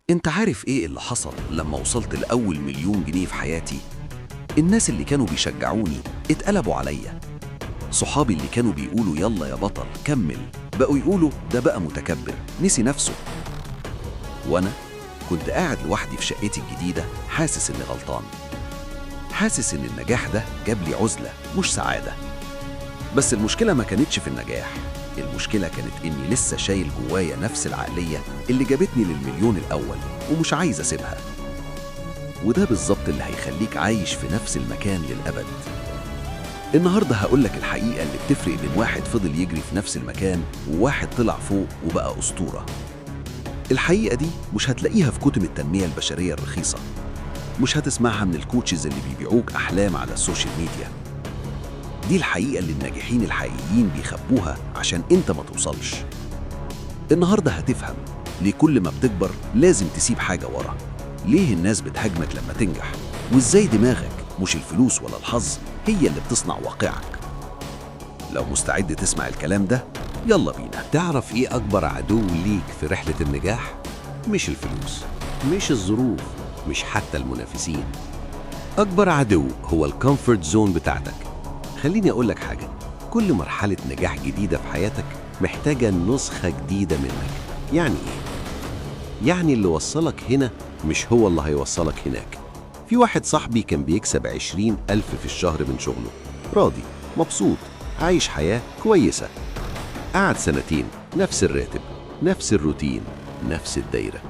انت عارف ايه اللي حصل لما وصلت لأول مليون جنيه في حياتي؟ الناس اللي كانوا بيشجعوني اتقلبوا عليا. صحابي اللي كانوا بيقولوا يلا يا بطل كمل، بقوا يقولوا ده بقى متكبر، نسي نفسه. وانا كنت قاعد لوحدي في شقتي الجديدة، حاسس اني غلطان، حاسس ان النجاح ده جاب لي عزلة مش سعادة. بس المشكلة ما كانتش في النجاح، المشكلة كانت إني لسه شايل جوايا نفس العقلية اللي جابتني للمليون الأول ومش عايز أسيبها. وده بالظبط اللي هيخليك عايش في نفس المكان للأبد. النهاردة هقولك الحقيقة اللي بتفرق بين واحد فضل يجري في نفس المكان وواحد طلع فوق وبقى أسطورة. الحقيقة دي مش هتلاقيها في كتب التنمية البشرية الرخيصة، مش هتسمعها من ال coaches اللي بيبيعوك أحلام على ال social media. دي الحقيقة اللي الناجحين الحقيقيين بيخبوها عشان انت ما توصلش. النهاردة هتفهم ليه كل ما بتكبر لازم تسيب حاجة ورا، ليه الناس بتهاجمك لما تنجح، وازاي دماغك مش الفلوس ولا الحظ هي اللي بتصنع واقعك. لو مستعد تسمع الكلام ده، يلا بينا. تعرف ايه اكبر عدو ليك في رحلة النجاح؟ مش الفلوس، مش الظروف، مش حتى المنافسين. اكبر عدو هو ال comfort zone بتاعتك. خليني اقولك حاجة، كل مرحلة نجاح جديدة في حياتك محتاجة نسخة جديدة منك. يعني ايه؟ يعني اللي وصلك هنا مش هو اللي هيوصلك هناك. في واحد صاحبي كان بيكسب 20,000 في الشهر من شغله، راضي، مبسوط، عايش حياة كويسة. قعد سنتين نفس الراتب، نفس الروتين، نفس الدايرة،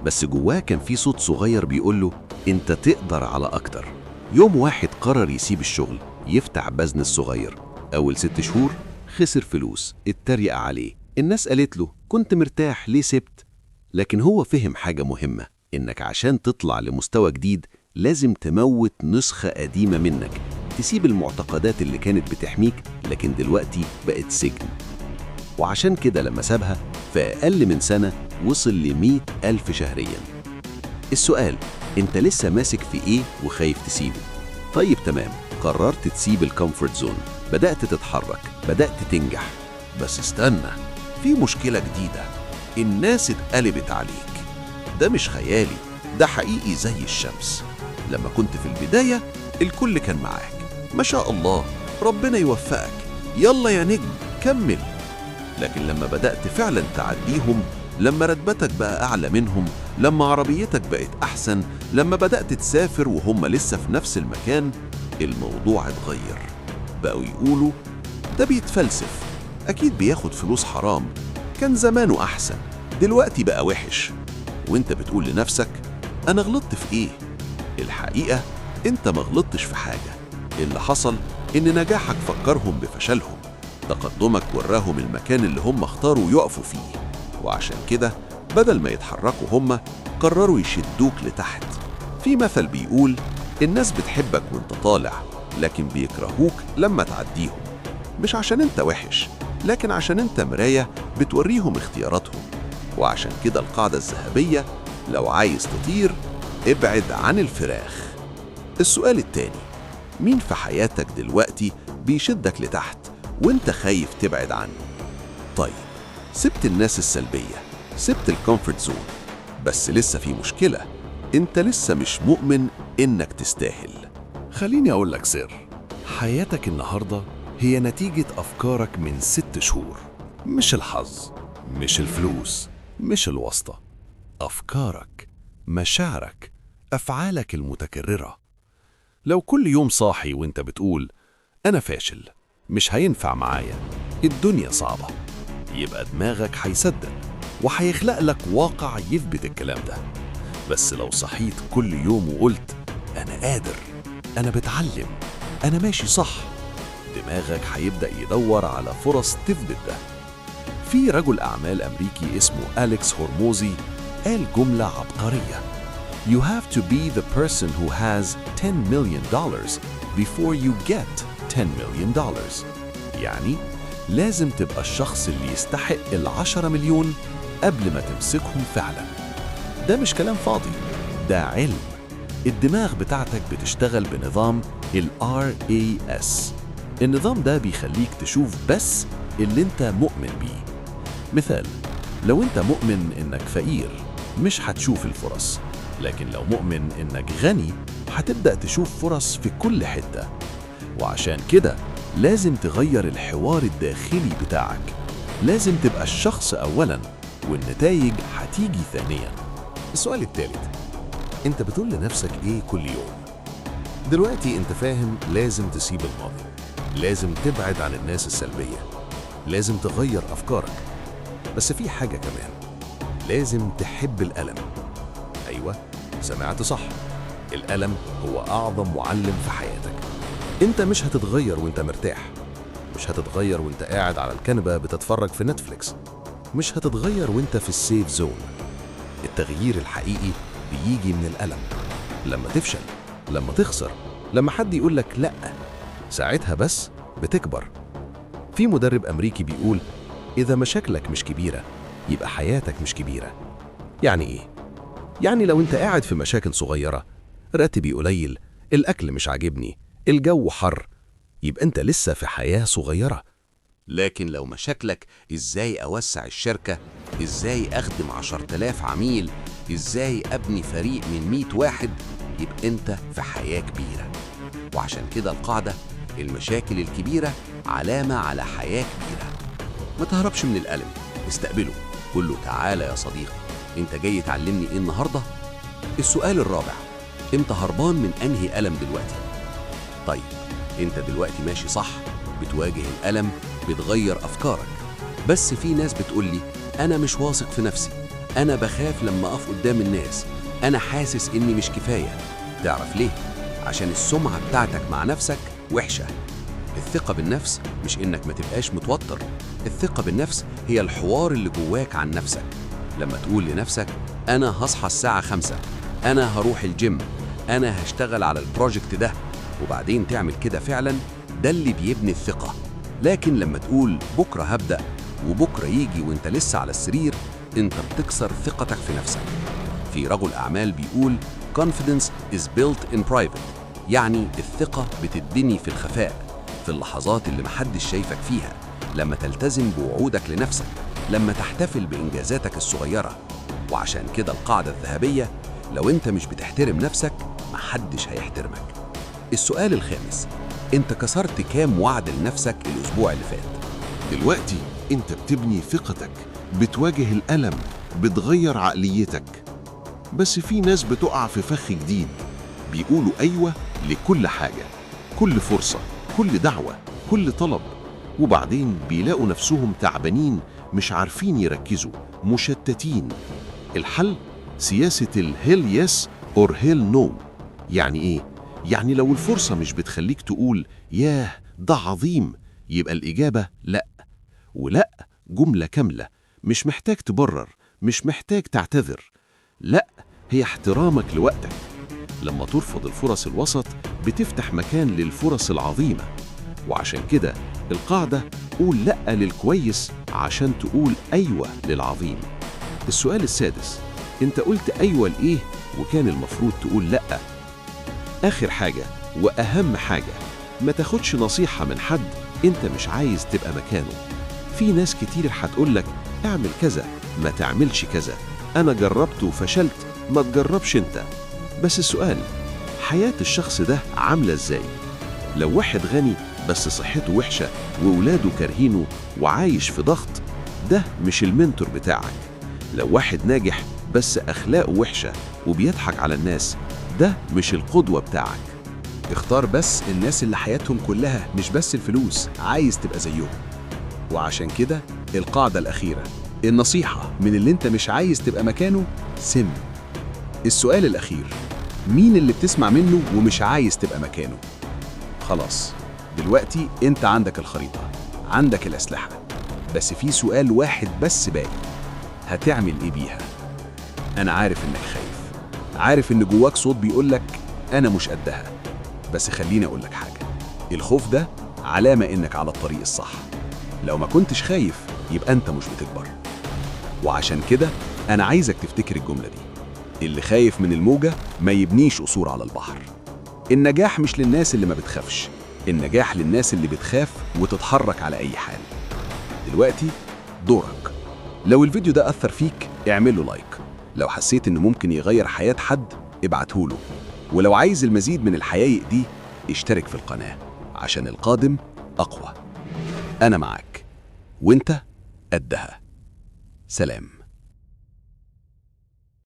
بس جواه كان في صوت صغير بيقوله انت تقدر على اكتر. يوم واحد قرر يسيب الشغل، يفتح business صغير. اول 6 شهور خسر فلوس، اتريق عليه الناس، قالت له كنت مرتاح، ليه سبت؟ لكن هو فهم حاجة مهمة، إنك عشان تطلع لمستوى جديد لازم تموت نسخة قديمة منك، تسيب المعتقدات اللي كانت بتحميك لكن دلوقتي بقت سجن. وعشان كده لما سابها، في أقل من سنة وصل ل100,000 شهريا. السؤال، أنت لسه ماسك في إيه وخايف تسيبه؟ طيب تمام، قررت تسيب ال comfort zone، بدأت تتحرك، بدأت تنجح، بس استنى، في مشكلة جديدة، الناس اتقلبت عليك. ده مش خيالي، ده حقيقي زي الشمس. لما كنت في البداية الكل كان معاك، ما شاء الله، ربنا يوفقك، يلا يا نجم كمل. لكن لما بدأت فعلا تعديهم، لما رتبتك بقى أعلى منهم، لما عربيتك بقت أحسن، لما بدأت تسافر وهم لسه في نفس المكان، الموضوع اتغير. بقوا يقولوا ده بيتفلسف، أكيد بياخد فلوس حرام، كان زمانه أحسن، دلوقتي بقى وحش. وانت بتقول لنفسك أنا غلطت في إيه؟ الحقيقة انت ما غلطتش في حاجة. اللي حصل إن نجاحك فكرهم بفشلهم، تقدمك وراهم المكان اللي هم اختاروا يقفوا فيه، وعشان كده بدل ما يتحركوا هم قرروا يشدوك لتحت. في مثل بيقول الناس بتحبك وانت طالع، لكن بيكرهوك لما تعديهم. مش عشان انت وحش، لكن عشان انت مراية بتوريهم اختياراتهم. وعشان كده القاعدة الذهبية، لو عايز تطير ابعد عن الفراخ. السؤال التاني، مين في حياتك دلوقتي بيشدك لتحت وانت خايف تبعد عنه؟ طيب، سبت الناس السلبية، سبت ال comfort zone، بس لسه في مشكلة، انت لسه مش مؤمن انك تستاهل. خليني أقول لك سر، حياتك النهاردة هي نتيجة أفكارك من 6 شهور، مش الحظ، مش الفلوس، مش الواسطة. أفكارك، مشاعرك، أفعالك المتكررة. لو كل يوم صاحي وانت بتقول أنا فاشل، مش هينفع معايا، الدنيا صعبة، يبقى دماغك هيصدق وهيخلق لك واقع يثبت الكلام ده. بس لو صحيت كل يوم وقلت أنا قادر، أنا بتعلم، أنا ماشي صح، دماغك هيبدأ يدور على فرص تثبت ده. في رجل أعمال أمريكي اسمه أليكس هرموزي قال جملة عبقرية: "You have to be the person who has 10 million dollars before you get 10 million dollars." يعني لازم تبقى الشخص اللي يستحق ال10 مليون قبل ما تمسكهم فعلا. ده مش كلام فاضي، ده علم. الدماغ بتاعتك بتشتغل بنظام ال RAS. النظام ده بيخليك تشوف بس اللي انت مؤمن بيه. مثال، لو انت مؤمن انك فقير، مش هتشوف الفرص. لكن لو مؤمن إنك غني هتبدأ تشوف فرص في كل حتة. وعشان كده لازم تغير الحوار الداخلي بتاعك. لازم تبقى الشخص أولاً، والنتائج هتيجي ثانياً. السؤال الثالث، انت بتقول لنفسك ايه كل يوم؟ دلوقتي انت فاهم لازم تسيب الماضي، لازم تبعد عن الناس السلبية، لازم تغير أفكارك. بس في حاجة كمان، لازم تحب الألم. أيوة، سمعت صح، الألم هو أعظم معلم في حياتك. انت مش هتتغير وانت مرتاح، مش هتتغير وانت قاعد على الكنبة بتتفرج في نتفليكس، مش هتتغير وانت في ال safe zone. التغيير الحقيقي بيجي من الألم. لما تفشل، لما تخسر، لما حد يقولك لأ، ساعتها بس بتكبر. في مدرب أمريكي بيقول إذا مشاكلك مش كبيرة يبقى حياتك مش كبيرة. يعني إيه؟ يعني لو أنت قاعد في مشاكل صغيرة، راتبي قليل، الأكل مش عاجبني، الجو حر، يبقى أنت لسه في حياة صغيرة. لكن لو مشاكلك إزاي أوسع الشركة، إزاي أخدم 10,000 عميل، إزاي أبني فريق من 100 واحد، يبقى أنت في حياة كبيرة. وعشان كده القاعدة، المشاكل الكبيرة علامة على حياة كبيرة. ما تهربش من الألم، استقبله، قول له تعالى يا صديقي، أنت جاي تعلمني إيه النهاردة؟ السؤال الرابع، أنت هربان من أنهي ألم دلوقتي؟ طيب، أنت دلوقتي ماشي صح، بتواجه الألم، بتغير أفكارك. بس في ناس بتقولي أنا مش واثق في نفسي، أنا بخاف لما أقف قدام الناس، أنا حاسس إني مش كفاية. تعرف ليه؟ عشان السمعة بتاعتك مع نفسك وحشة. الثقة بالنفس مش إنك ما تبقاش متوتر، الثقة بالنفس هي الحوار اللي جواك عن نفسك. لما تقول لنفسك أنا هصحى الساعة 5، أنا هروح الجيم، أنا هشتغل على ال project ده، وبعدين تعمل كده فعلا، ده اللي بيبني الثقة. لكن لما تقول بكرة هبدأ، وبكرة يجي وانت لسه على السرير، انت بتكسر ثقتك في نفسك. في رجل أعمال بيقول confidence is built in private، يعني الثقة بتتبني في الخفاء، في اللحظات اللي محدش شايفك فيها، لما تلتزم بوعودك لنفسك، لما تحتفل بإنجازاتك الصغيرة. وعشان كده القاعدة الذهبية، لو انت مش بتحترم نفسك محدش هيحترمك. السؤال الخامس، انت كسرت كام وعد لنفسك الأسبوع اللي فات؟ دلوقتي انت بتبني ثقتك، بتواجه الألم، بتغير عقليتك. بس في ناس بتقع في فخ جديد، بيقولوا أيوة لكل حاجة، كل فرصة، كل دعوة، كل طلب، وبعدين بيلاقوا نفسهم تعبانين، مش عارفين يركزوا، مشتتين. الحل سياسة ال hell yes or hell no. يعني إيه؟ يعني لو الفرصة مش بتخليك تقول ياه ده عظيم، يبقى الإجابة لأ. ولأ جملة كاملة، مش محتاج تبرر، مش محتاج تعتذر. لأ هي احترامك لوقتك. لما ترفض الفرص الوسط بتفتح مكان للفرص العظيمة. وعشان كده القاعدة، قول لأ للكويس عشان تقول أيوة للعظيم. السؤال السادس، أنت قلت أيوة لإيه وكان المفروض تقول لأ؟ آخر حاجة وأهم حاجة، ما تاخدش نصيحة من حد أنت مش عايز تبقى مكانه. في ناس كتير هتقولك اعمل كذا، ما تعملش كذا، أنا جربت وفشلت، ما تجربش أنت. بس السؤال، حياة الشخص ده عاملة إزاي؟ لو واحد غني بس صحته وحشة وولاده كارهينه وعايش في ضغط، ده مش ال mentor بتاعك. لو واحد ناجح بس أخلاقه وحشة وبيضحك على الناس، ده مش القدوة بتاعك. اختار بس الناس اللي حياتهم كلها مش بس الفلوس، عايز تبقى زيهم. وعشان كده القاعدة الأخيرة، النصيحة من اللي انت مش عايز تبقى مكانه سم. السؤال الأخير، مين اللي بتسمع منه ومش عايز تبقى مكانه؟ خلاص، دلوقتي انت عندك الخريطة، عندك الأسلحة، بس في سؤال واحد بس باقي، هتعمل ايه بيها؟ أنا عارف إنك خايف، عارف إن جواك صوت بيقولك أنا مش قدها، بس خليني أقولك حاجة، الخوف ده علامة إنك على الطريق الصح. لو ما كنتش خايف يبقى أنت مش بتكبر. وعشان كده أنا عايزك تفتكر الجملة دي، اللي خايف من الموجة ما يبنيش قصور على البحر. النجاح مش للناس اللي ما بتخافش، النجاح للناس اللي بتخاف وتتحرك على أي حال. دلوقتي دورك، لو الفيديو ده أثر فيك اعمل له like، لو حسيت إنه ممكن يغير حياة حد ابعتهوله. ولو عايز المزيد من الحقايق دي اشترك في القناة عشان القادم أقوى. أنا معاك وإنت قدها. سلام.